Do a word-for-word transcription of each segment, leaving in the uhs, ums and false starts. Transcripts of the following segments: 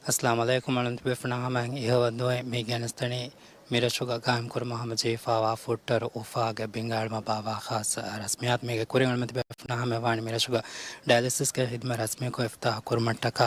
އައްސަލާމު ޢަލައިކުމް. އަޅުންތިބޭފުނާ ހަމަ އިހަވަންދުވެ މި ގެނެސްދަނީ މިރަށުގަ ގާއިމް ކުރުމަށް ހަމަޖެހިފާވާ ފުއްޓަރު އުފާގެ ބިންގާ އެޅުމަށް ބާވާ ޚާއްޞަ ރަސްމިއްޔާތު. މީގެ ކުރިން އަޅުންތިބޭފުނާ ހަމަ ވާނީ މިރަށުގަ ޑަޔަލިސިސްގެ ހިދުމަތް ރަސްމީކޮށް އިފްތިތާޙު ކުރުމަށްޓަކާ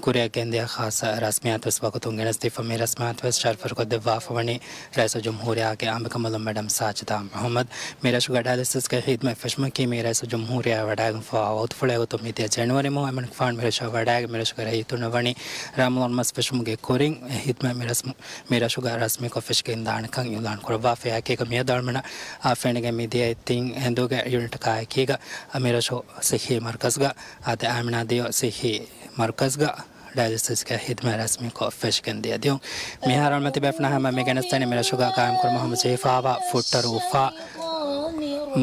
ކުރިއަށް ގެންދިޔަ ޚާއްޞަ ރަސްމިއްޔާތު ވެސް ވަގުތުން ގެނެސްދީފަ. މި ރަސްމިއްޔާތު ވެސް ޝަރަފުވެރިކޮށްދެއްވާފަ ވަނީ ރައީސުލްޖުމްހޫރިއްޔާގެ އަނބިކަނބަލުން މެޑަމް ސާޖިދާ މުޙައްމަދު. މިރަށުގަ ޑަޔަލިސިސްގެ ހިދުމަތް ފެށުމަކީ މި ރައީސުލްޖުމްހޫރިއްޔާ ވަޑައިގެންފަވާ ވަގުތުފުޅެއް ގޮތުން މިދިޔަ ޖެނުއަރީ މަހު އެމަނިކުފާނު މިރަށަށް ވަޑައިގެން މިރަށުގެ ރައްޔިތުންނަށް ވަނީ ރަމަޟާން މަސް ފެށުމުގެ ކުރިން ހިދުމަތް މި ރަސްމު-، މި ރަށުގަ ރަސްމީކޮށް ފެށިގެންދާނެކަން އިޢުލާން ކުރައްވާފައި. އެކީގަ މިއަދު އަޅުމެންނަށް އާ ފެނިގެން މިދިޔަ ތިން ހެނދުގެ ޔުނިޓަކާ އެކީގަ މިރަށު ޞިއްޙީ މަރުކަޒުގަ އާދެ، އާމިނާ ދިޔޯ ޞިއްޙީ މަރުކަޒުގަ ޑަޔަލިސިސްގެ ހިދުމަތް ރަސްމީކޮށް ފެށިގެން ދިޔަ ދިޔުން. މިހާރު އަޅުމެން ތިބޭފުނާ ހަމަ މި ގެނެސްދަނީ މިރަށުގަ ގާއިމް ކުރުމަށް ހަމަޖެހިފާވާ ފުއްޓަރު އުފާ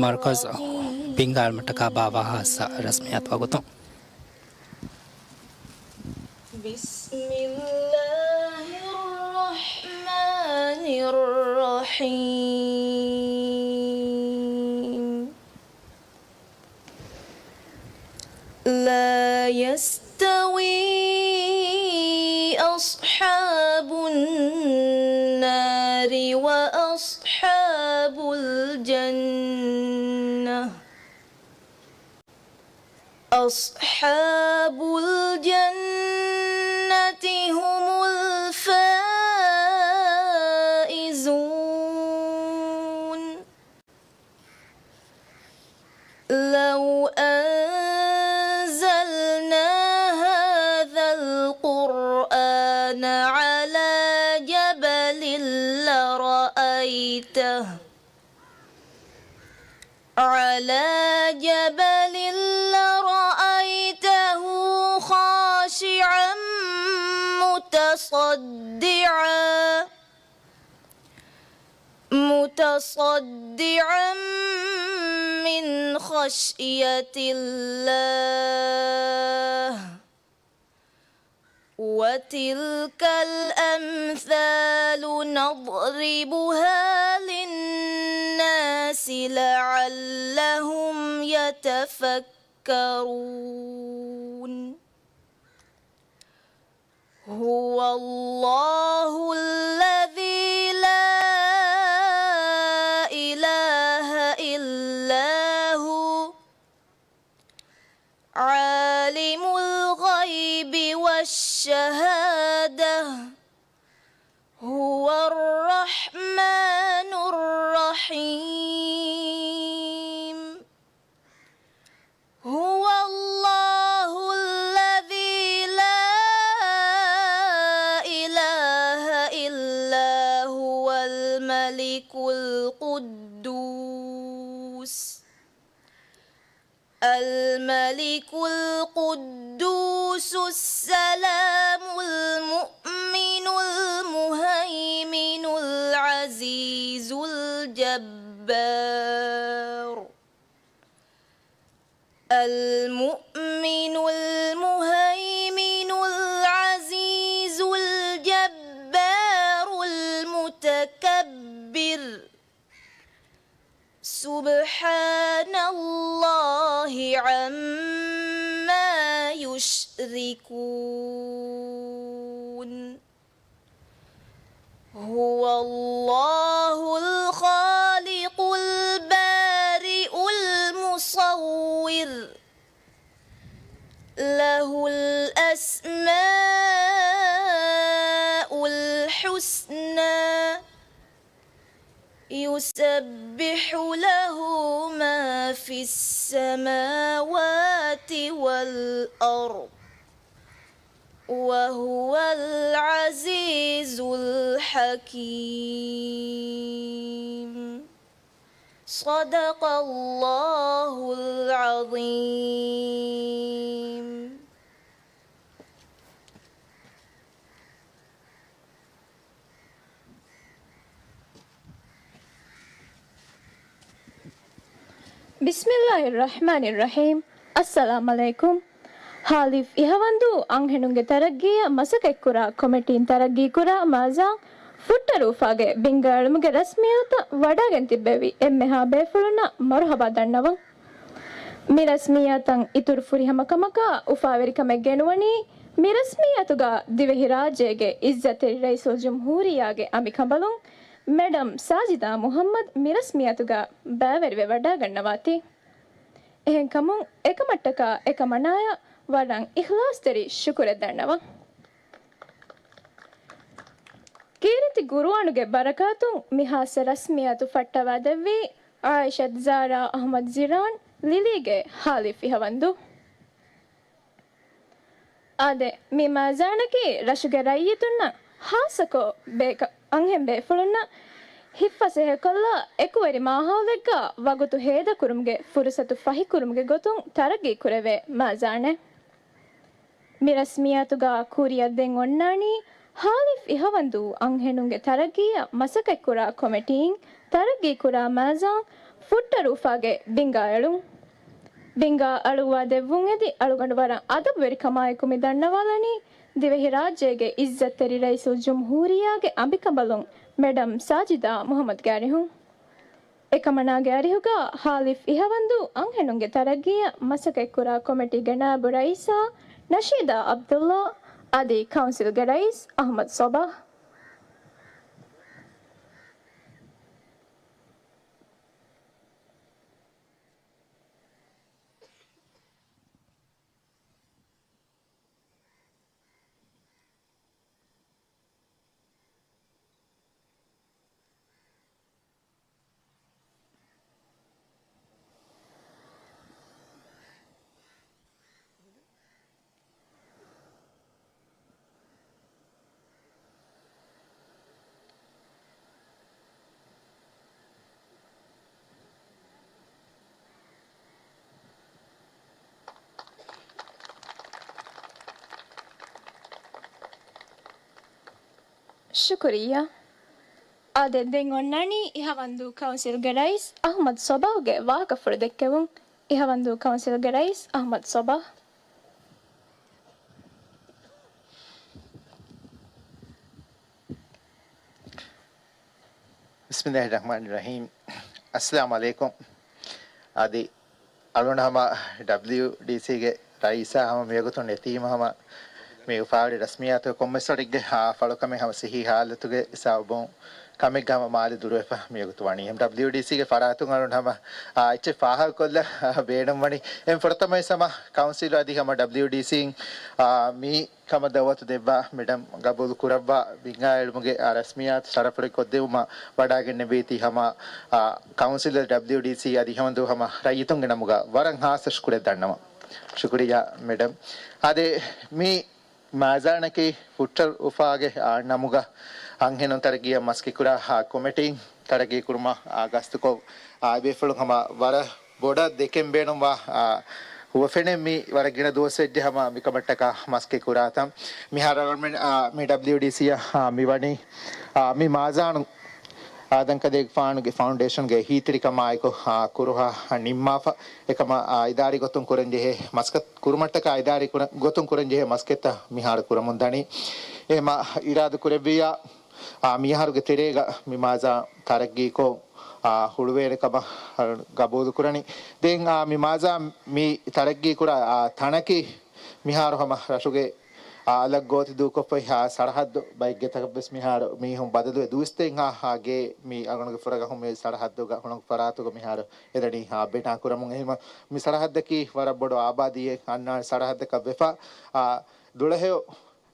މަރުކަޒު ބިންގާ އެޅުމަށްޓަކާ ބާވާ ޚާއްޞަ ރަސްމިއްޔާތު ވަގުތުން. بسم الله الرحمن الرحيم. لا يستوي أصحاب النار وأصحاب الجنة. أصحاب الجنة هم الفائزون. لو أنزلنا هذا القرآن على جبل لرأيته، على جبل لرأيته خاشعا متصدعا، متصدعا من خشية الله. وتلك الأمثال نضربها للناس لعلهم يتفكرون. هو الله الذي لا إله إلا هو، عالم الغيب والشهادة، هو الرحمن الرحيم. هو الله الذي لا إله إلا هو الملك القدوس، الملك القدوس السلام المؤمن المهيمن العزيز الجبار. المؤمن المهيمن العزيز الجبار المتكبر. سبحان الله عما يشركون. هو الله الخالق البارئ المصور، له الأسماء الحسنى، يسبح له ما في السماوات والأرض، وهو العزيز الحكيم. صدق الله العظيم. بسم الله الرحمن الرحيم. އައްސަލާމް ޢަލައިކުމް. ހާލިފް އިހަވަންދޫ އަންހެނުންގެ ތަރައްގީއަށް މަސައްކަތްކުރާ ކޮމިޓީން ތަރައްގީކުރާ މާޒާން ފުއްޓަރު އުފާގެ ބިންގާ އެޅުމުގެ ރަސްމިއްޔާތަށް ވަޑައިގެން ތިއްބެވި އެންމެހާ ބޭފުޅުންނަށް މަރުޙަބާ ދަންނަވަން. މި ރަސްމިއްޔާތަށް އިތުރު ފުރިހަމަ ކަމަކާ އުފާވެރިކަމެއް ގެނުވަނީ މި ރަސްމިއްޔާތުގަ ދިވެހިރާއްޖޭގެ އިއްޒަތްތެރި ރައީސުލްޖުމްހޫރިއްޔާގެ އަނބިކަނބަލުން މެޑަމް ސާޖިދާ މުހައްމަދު މި ރަސްމިއްޔާތުގަ ބައިވެރިވެ ވަޑައިގަންނަވާތީ. އެހެންކަމުން އެކަމަށްޓަކާ އެކަމަނާޔަށް ވަރަށް އިޚްލާޞްތެރި ޝުކުރެއް ދަންނަވަން. ކީރިތި ގުރުއާނުގެ ބަރަކާތުން މި ހާއްސަ ރަސްމިއްޔާތު ފައްޓަވާދެއްވީ އާއިޝަތު ޒާރާ އަޙްމަދު ޒިރާން ލިލީގެ ހާލިފް އިހަވަންދޫ. އާދެ، މި މާޒާނަކީ ރަށުގެ ރައްޔިތުންނަށް ހާއްސަކޮށް ބޭކަ-، އަންހެން ބޭފުޅުންނަށް ހިތްފަސޭހަކޮށްލާ އެކުވެރި މާހައުލެއްގަ ވަގުތު ހޭދަކުރުމުގެ ފުރުސަތު ފަހިކުރުމުގެ ގޮތުން ތަރައްގީކުރެވޭ މާޒާނެއް. މި ރަސްމިއްޔާތުގަ ކުރިއަށް ދެން އޮންނާނީ ހާލިފް އިހަވަންދޫ އަންހެނުންގެ ތަރައްގީއަށް މަސައްކަތްކުރާ ކޮމިޓީން ތަރައްގީކުރާ މާޒާން ފުއްޓަރު އުފާގެ ބިންގާ އެޅުން. ބިންގާ އަޅުއްވާ ދެއްވުން އެދި އަޅުގަނޑު ވަރަށް އަދަބުވެރިކަމާއެކު މި ދަންނަވާލަނީ ދިވެހިރާއްޖޭގެ އިއްޒަތްތެރި ރައީސުލްޖުމްހޫރިއްޔާގެ އަނބިކަނބަލުން މެޑަމް ސާޖިދާ މުހައްމަދުގެ އަރިހުން. އެކަމަނާގެ އަރިހުގަ ހާލިފް އިހަވަންދޫ އަންހެނުންގެ ތަރައްގީއަށް މަސައްކަތްކުރާ ކޮމިޓީގެ ނާއިބު ރައީސާ ނަޝީދާ ޢަބްދުﷲ އަދި ކައުންސިލްގެ ރައީސް އަޙްމަދު ޞަބާޙް. ޝުކުރިއްޔާ. އާދެ، ދެން އޮންނާނީ އިހަވަންދޫ ކައުންސިލްގެ ރައީސް އަޙްމަދު ޞަބާޙްގެ ވާހަކަފުޅު ދެއްކެވުން. އިހަވަންދޫ ކައުންސިލްގެ ރައީސް އަޙްމަދު ޞަބާޙް. ބިސްމިﷲިއްރަޙްމާނިއްރަޙީމް. އައްސަލާމު ޢަލައިކުމް. އަދި އަޅުގަނޑު ހަމަ ޑަބްލިޔުޑީސީގެ ރައީސާ ހަމަ މިވަގުތު ނެތީމަ ހަމަ މި އުފާވެރި ރަސްމިއްޔާތުގެ ކޮންމެސް ވަރެއްގެ، އާ، ފަޅުކަމެއް ހަމަ ސިއްހީ ހާލަތުގެ ސަބަބުން ކަމެއްގަ ހަމަ މާލެ ދުރުވެފަ މިވަގުތު ވަނީ. އެމްޑަބްލިޔުޑީސީގެ ފަރާތުން އަޅުގަނޑު ހަމަ، އާ، އެއްޗެއް ފާހަގަކޮށްލަން، އާ، ބޭނުންވަނީ. އެން ފުރަތަމަވެސް ހަމަ ކައުންސިލު އަދި ހަމަ ޑަބްލިޔުޑީސީން، އާ، މި ކަމަށް ދައުވަތު ދެއްވާ މެޑަމް ގަބޫލު ކުރައްވާ ވިންގާ އެޅުމުގެ އާ ރަސްމިއްޔާތު ސަރަފުޅި ކޮށްދެވުމަށް ވަޑައިގެންނެވީތީ ހަމަ، އާ، ކައުންސިލަށް ޑަބްލިޔުޑީސީ އަދި ހަމަ ދުވަހު ހަމަ ރައްޔިތުންގެ ނަމުގަ ވަރަށް ހާއްސަ ޝުކުރެއް ދަންނަވަން. ޝުކުރިއްޔާ މެޑަމް. އާދެ، މި މާޒާނަކީ ފުއްޓަރު އުފާގެ، އާ، ނަމުގަ އަންހެނުން ތަރައްގީއަށް މަސައްކަތްކުރާ، އާ، ކޮމިޓީން ތަރައްގީ ކުރުމަށް، އާ، ގަސްތުކޮށް، އާ، އެބޭފުޅުން ހަމަ ވަރަށް ބޮޑަށް ދެކެން ބޭނުންވާ، އާ، ހުވަފެނެއް މި ވަރަށް ގިނަ ދުވަސް ވެއްޖެ ހަމަ މިކަމަށްޓަކާ މަސައްކަތް ކުރާތަން. މިހާރު އަޅުގަނޑުމެން، އާ، މި ޑަބްލިޔުޑީސީއަށް، އާ، މިވަނީ، އާ، މި މާޒާނު އާދަންކަލޭގެފާނުގެ ފައުންޑޭޝަންގެ އެހީތެރިކަމާއެކު، އާ، ކުރުހާ ނިންމާފަ، އެކަމަށް، އާ، އިދާރީ ގޮތުން ކުރަންޖެހޭ މަސައްކަތް ކުރުމަށްޓަކާ އިދާރީ ކުރަ-، ގޮތުން ކުރަންޖެހޭ މަސައްކަތްތައް މިހާރު ކުރަމުން ދަނީ. އެހެމަ އިރާދަ ކުރެއްވިއްޔާ، އާ، މިއަހަރުގެ ތެރޭގަ މި މާޒާ ތަރައްގީކޮށް، އާ، ހުޅުވޭނެ ކަމަށް ގަބޫލު ކުރަނީ. ދެން، އާ، މި މާޒާ މި ތަރައްގީ ކުރާ، އާ، ތަނަކީ މިހާރު ހަމަ ރަށުގެ، އާ، އަލަށް ގޯތި ދޫކޮށްފައި، އާ، ސަރަހައްދު ބައެއްގެ ތަކަށްވެސް މިހާރު މީހުން ބަދަލުވެ ދުވިސްތެއްހާ، އާ، ގޭ މި އަޅުގަނޑުގެ ފުރަގަހުން މި ސަރަހައްދުގަ ހުޅަނގު ފަރާތުގަ މިހާރު އެދަނީ، އާ، ބިނާ ކުރަމުން. އެހެންވީމަ މި ސަރަހައްދަކީ ވަރަށް ބޮޑު އާބާދީއެއް އަންނާނެ ސަރަހައްދަކަށް ވެފަ، އާ، ދުޅަހެޔޮ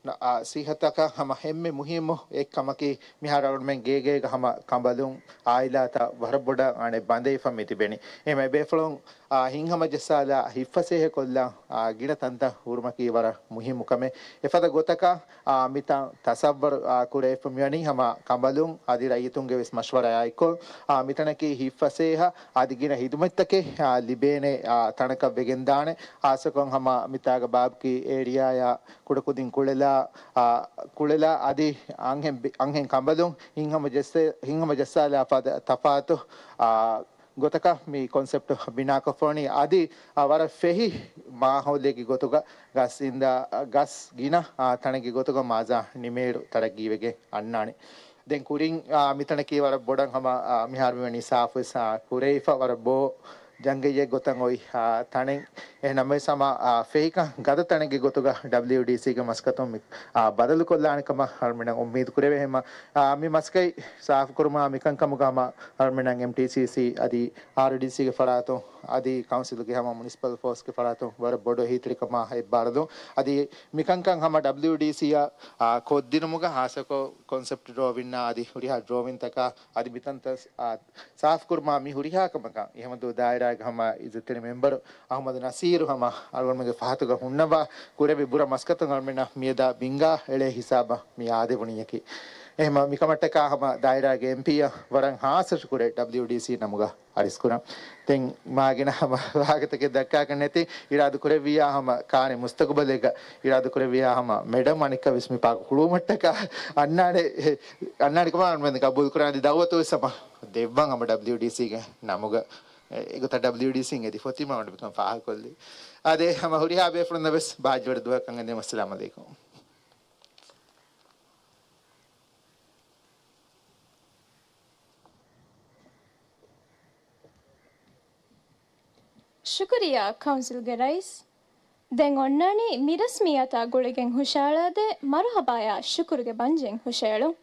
ނަ-، އާ، ސިއްހަތަކަށް ހަމަ އެންމެ މުހިއްމު އެއްކަމަކީ، މިހާރު އަޅުގަނޑުމެން ގޭގޭގަ ހަމަ ކަނބަލުން އާއިލާތައް ވަރަށް ބޮޑަށް އަނެއް ބަނދެވިފަ މި ތިބެނީ. އެހެން އެބޭފުޅުން، އާ، ހިތްހަމަޖައްސާލާ ހިތްފަސޭހަކޮށްލާ، އާ، ގިނަ ތަންތަން ހުރުމަކީ ވަރަށް މުހިއްމު ކަމެއް. އެފަދަ ގޮތަކަށް، އާ، މިތަން ތަސައްވަރު، އާ، ކުރެވިފަ މިވަނީ ހަމަ ކަނބަލުން އަދި ރައްޔިތުންގެ ވެސް މަޝްވަރާއާއެކު، އާ، މިތަނަކީ ހިތްފަސޭހަ އަދި ގިނަ ހިދުމަތްތަކެއް، އާ، ލިބޭނެ، އާ، ތަނަކަށް ވެގެންދާނެ. ހާއްސަކޮށް ހަމަ މިތާގަ ބާބްކީ އޭރިއާޔާ ކުޑަކުދިން ކުޅެލާ، އާ، ކުޅެލާ އަދި އަންހެން ބި-، އަންހެން ކަނބަލުން ހިތްހަމަޖައްސަ-، ހިތްހަމަޖައްސާލާ ފަދަ ތަފާތު، އާ، ގޮތަކަށް މި ކޮންސެޕްޓް ބިނާކޮށްފަވަނީ އަދި، އާ، ވަރަށް ފެހި މާހައުލެއްގެ ގޮތުގަ ގަސް އިންދާ، ގަސް ގިނަ، އާ، ތަނެއްގެ ގޮތުގަ މާޒާ ނިމޭއިރު ތަރައްގީވެގެން އަންނާނެ. ދެން ކުރިން، އާ، މިތަނަކީ ވަރަށް ބޮޑަށް ހަމަ، އާ، މިހާރު މިވަނީ ސާފުވެސް، އާ، ކުރެވިފަ ވަރަށް ބޯ ޖަނގައްޔެއް ގޮތަށް އޮތް، އާ، ތަނެއް. އެހެންނަމަވެސް ހަމަ، އާ، ފެހިކަން ގަދަ ތަނެއްގެ ގޮތުގަ ޑަބްލިއުޑީސީގެ މަސައްކަތުން މި، އާ، ބަދަލުކޮށްލާނެ ކަމަށް އަޅުމެންނަށް އުއްމީދު ކުރެވޭ. ހަމަ، އާ، މި މަސައްކަތް ސާފުކުރުމާ މިކަންކަމުގަ ހަމަ އަޅުމެންނަށް އެމްޓީސީސީ އަދި އާރްޑީސީގެ ފަރާތުން އަދި ކައުންސިލުގެ ހަމަ މުނިސިޕަލް ފޯސްގެ ފަރާތުން ވަރަށް ބޮޑު އެހީތެރިކަމާ އެއްބާރުލުން. އަދި މިކަންކަން ހަމަ ޑަބްލިއުޑީސީއަށް، އާ، ކޮށްދިނުމުގަ ހާއްސަކޮށް ކޮންސެޕްޓް ޑްރޯވިންއާ އަދި ހުރިހާ ޑްރޯވިންތަކާ އަދި މިތަންތަން، އާ، ސާފުކުރުމާ މި ހުރިހާ ކަމަކަށް އެހެމަދޫ ދާއިރާގެ ހަމަ އިއްޒަތްތެރި މެމްބަރު އަހުމަދު ނަސީރު ހަމަ އަޅުގަނޑުމެންގެ ފަހަތުގަ ހުންނަވާ ކުރެއްވި ބުރަ މަސައްކަތުން އަޅުމެންނަށް މިއަދާ ބިންގާ އެޅޭ ހިސާބަށް މި އާދެވުނީއަކީ. އެހެމަ މިކަމަށްޓަކާ ހަމަ ދާއިރާގެ އެމްޕީއަށް ވަރަށް ހާއްސަ ޝުކުރެއް ޑަބްލިއުޑީސީ ނަމުގަ އަރިސްކުރަން. ދެން މާގިނަ ހަމަ ވާހަކަތަކެއް ދައްކާކަށް ނެތި، އިރާދަ ކުރެއްވިއްޔާ ހަމަ ކާނެ މުސްތަގުބަލެއްގަ އިރާދަ ކުރެއްވިއްޔާ ހަމަ މެޑަމް އަނެއްކާވެސް މި ޕާކު ހުޅުވުމަށްޓަކާ އަންނާނެ، އަންނާނެ ކަމަށް އަޅުމެން ގަބޫލު ކުރާނެ ދައުވަތުވެސް ހަމަ ދެއްވަން ހަމަ ޑަބްލިއުޑީސީގެ ނަމުގަ. އެގޮތަށް ޑަބްލިއުޑީސީން އެދި ފޮތިމާ ވަން މިކަން ފާހަގަކޮށްލީ. އާދެ، ހަމަ ހުރިހާ ބޭފުޅުންނަށް ވެސް ބާއްޖަވެރި ދުވަހަކަށް އެދެން. އައްސަލާމު ޢަލައިކުމް. ޝުކުރިއްޔާ ކައުންސިލްގެ ރައީސް. ދެން އޮންނާނީ މި ރަސްމިއްޔާތާ ގުޅިގެން ހުށައަޅާދޭ މަރުޙަބާޔާ ޝުކުރުގެ ބަންޖެއް ހުށައެޅުން.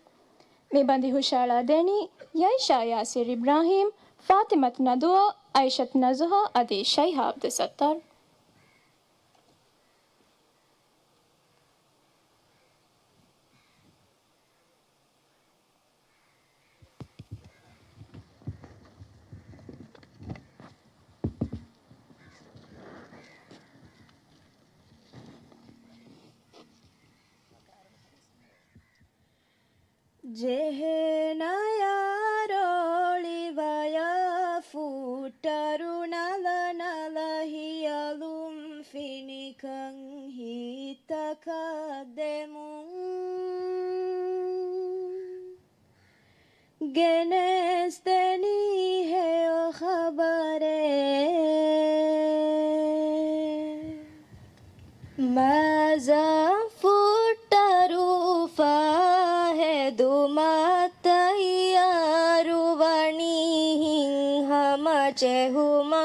މި ބަންދި ހުށައަޅާދޭނީ ޔައިޝާ ޔާސިރް އިބްރާހީމް، ފާތިމަތު ނަދުވާ، އައިޝަތު ނަޒުހާ އަދި ޝައިހާ ޢަބްދުއްސައްތާރު. ޖެހޭ ނަޔާރޯޅިވަޔާ ފުއްޓަރު ނަލަ ނަލަ ހިޔަލުން ފިނިކަން ހިތްތަކަށް ދެމުން. ގެނެސްދެނީ ހެޔޮ ޚަބަރެއް. މައިޒާން ފުއްޓަރު އުފާ ހެދުމަށް ތައްޔާރުވަނީ ހިތްހަމަ ޖެހުމާ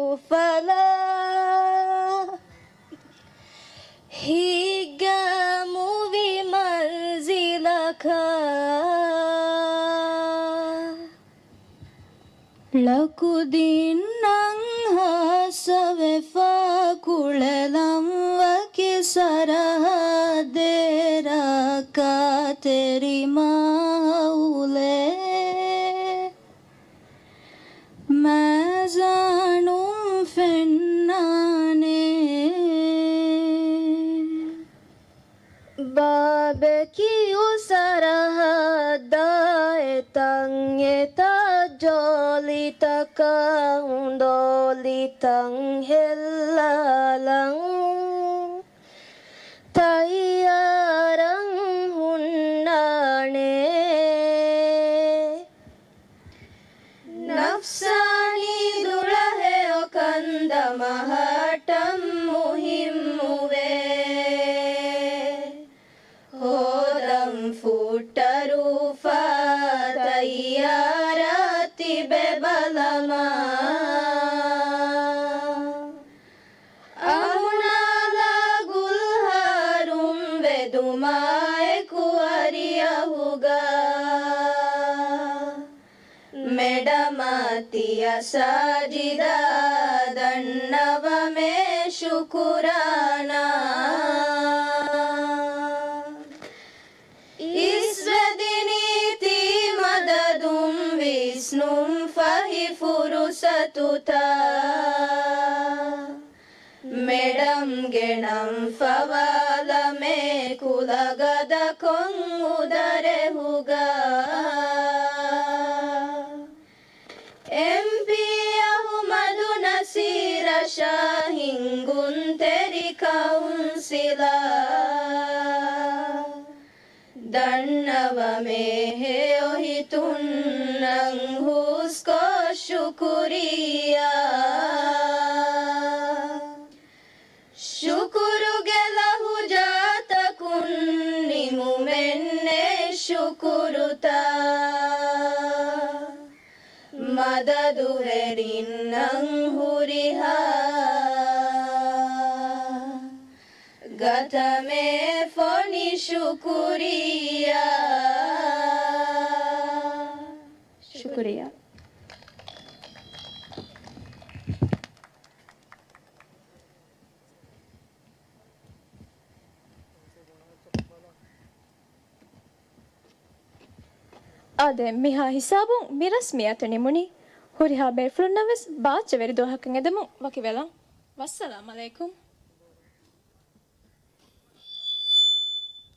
އުފަލާ. ހިތްގައިމުވި މަންޒިލަކަށް ޅަކުދިންނަށް ހާއްސަވެފަ ކުޅެލަން ވަކި ސަރަހައްދެއް ރައްކާތެރި މާހައުލެއް. މައިޒާނުން ފެންނާނެ. ބާބެކިއު ސަރަހައްދާ އެތަން އެތައް ޖޯލިތަކާ އުނދޯލިތަން ހެއްލާލަން. ތައްޔާރަށް ހުންނާނެ. ނަފްސާނީ ދުޅަހެޔޮ ކަންދަމަހައްޓަން މުހިއްމުވޭ. ހޯދަން ފުއްޓަރު އުފާ ތައްޔާރަށް ތިބެ ބަލަމާ. އަމުނާލާ ގުލްހާރުން ވެދުމާއެކު އަރިއަހުގަ. މެޑަމާ ތިޔަ ސާޖިދާ ދަންނަވަމޭ ޝުކުރާނާ. އިސްވެދިނީ ތީ މަދަދުން ވިސްނުން ފަހި ފުރުސަތުތައް. މެޑަމްގެ ނަން ފަވާލަމޭ ކުލަގަދަކޮށް އުދަރެހުގަ. އެމްޕީ އަހުމަދު ނަސީރަށާ ހިންގުންތެރި ކައުންސިލަރ. ދަންނަވަމޭ ހެޔޮ ހިތުންނަން ހުސްކޮށް ޝުކުރިއްޔާ. ޝުކުރުގެ ލަހުޖާތަކުން ނިމުމެއްނެތް ޝުކުރުތައް. މަދަދުވެރިންނަށް ހުރިހާ ގަތަމޭ ފޮނި ޝުކުރިއްޔާ. ޝުކުރިއްޔާ. އާދެ، މިހާ ހިސާބުން މި ރަސްމިއްޔާތު ނިމުނީ. ހުރިހާ ބޭފުޅުންނަށް ވެސް ބާއްޖަވެރި ދުވަހަކަށް އެދެމުން ވަކިވެލަން. ވައްސަލާމް ޢަލައިކުމް.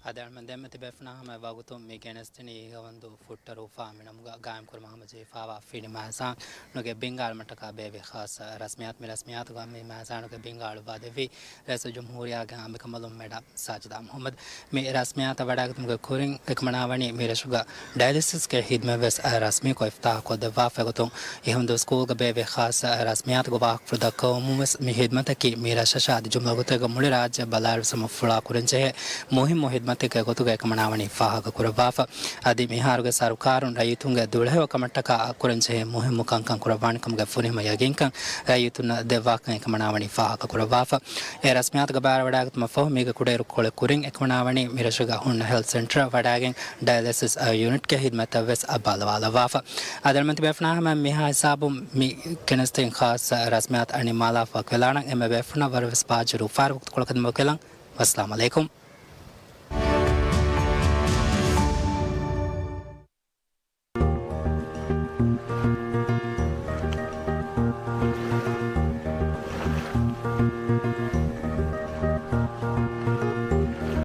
އަދި އަޅުމެން ދެންމެ ތިބޭފުޅުންނާ ހަމަ ވަގުތުން މި ގެނެސްދިނީ އިހަވަންދޫ ފުއްޓަރު އުފާ މިނަމުގަ ގާއިމްކުރުމަށް ހަމަޖެހިފާވާ ފިނި މައިސާނުގެ ބިންގާ އަޅުމަށްޓަކާ ބޭއްވި ޚާއްޞަ ރަސްމިއްޔާތު. މި ރަސްމިއްޔާތުގަ މި މައިސާނުގެ ބިންގާ އަޅުއްވާ ދެއްވީ ރައީސުލްޖުމްހޫރިއްޔާގެ އާއްމު މަލޫމް މެޑަމް ސާޖިދާ މުޙައްމަދު. މި ރަސްމިއްޔާތަށް ވަޑައިގަތުމުގެ ކުރިން އެކަމަނާވަނީ މި ރަށުގަ ޑަޔަލިސިސްގެ ހިދްމަތް ވެސް ރަސްމީކޮށް އިފްތާޙްކޮށްދެއްވާފައި ގޮތުން އިހަވަންދޫ ސްކޫލްގަ ބޭއްވި ޚާއްޞަ ރަސްމިއްޔާތުގެ ވާހަކަފުޅު ދައްކަވަމުން ވެސް މި ހިދްމަތަކީ މި ރަށަށާ އަދި ޖުމްލަ ގޮތެއްގަ މުޅި ރާއްޖެ ބަލާއިރު ސަމަ ފުޅާ ކުރަންޖެހޭ މުހިއްމު ހިދްމަތެއްގެ ގޮތުގަ އެކަމަނާވަނީ ފާހަގަކުރައްވާފަ. އަދި މިހާރުގެ ސަރުކާރުން ރައްޔިތުންގެ ދުޅަހެޔޮ ކަމަށްޓަކާ ކުރަންޖެހޭ މުހިއްމު ކަންކަން ކުރައްވާނެ ކަމުގެ ފުރިހަމަ ޔަގީންކަން ރައްޔިތުންނަށް ދެއްވާކަން އެކަމަނާވަނީ ފާހަގަކުރައްވާފަ. އެ ރަސްމިއްޔާތުގެ ބައިވެރިވެވަޑައިގަތުމަށްފަހު މީގެ ކުޑައިރު ކޮޅެއް ކުރިން އެކަމަނާވަނީ މިރަށުގަ ހުންނަ ހެލްތް ސެންޓަރަށް ވަޑައިގެން ޑަޔަލިސިސް ޔުނިޓްގެ ހިދްމަތަށް ވެސް ބަލަވާލައްވާފަ. އަދި އަޅުމެން ތިބޭފުޅުންނާ ހަމަ މިހާ ހިސާބުން މި ގެނެސްދިން ޚާއްޞަ ރަސްމިއްޔާތު ނިންމާލާފަ ވަކިވެލާނަން. އެންމެ ބޭފުޅުންނަށް ވަރަށް ވެސް ބާއްޖަވެރި އުފާވެރި ވަގުތުކޮޅަކަށް ދެމި ވަކިވެލަން. ވައްސަލާމް ޢަލައިކުމް.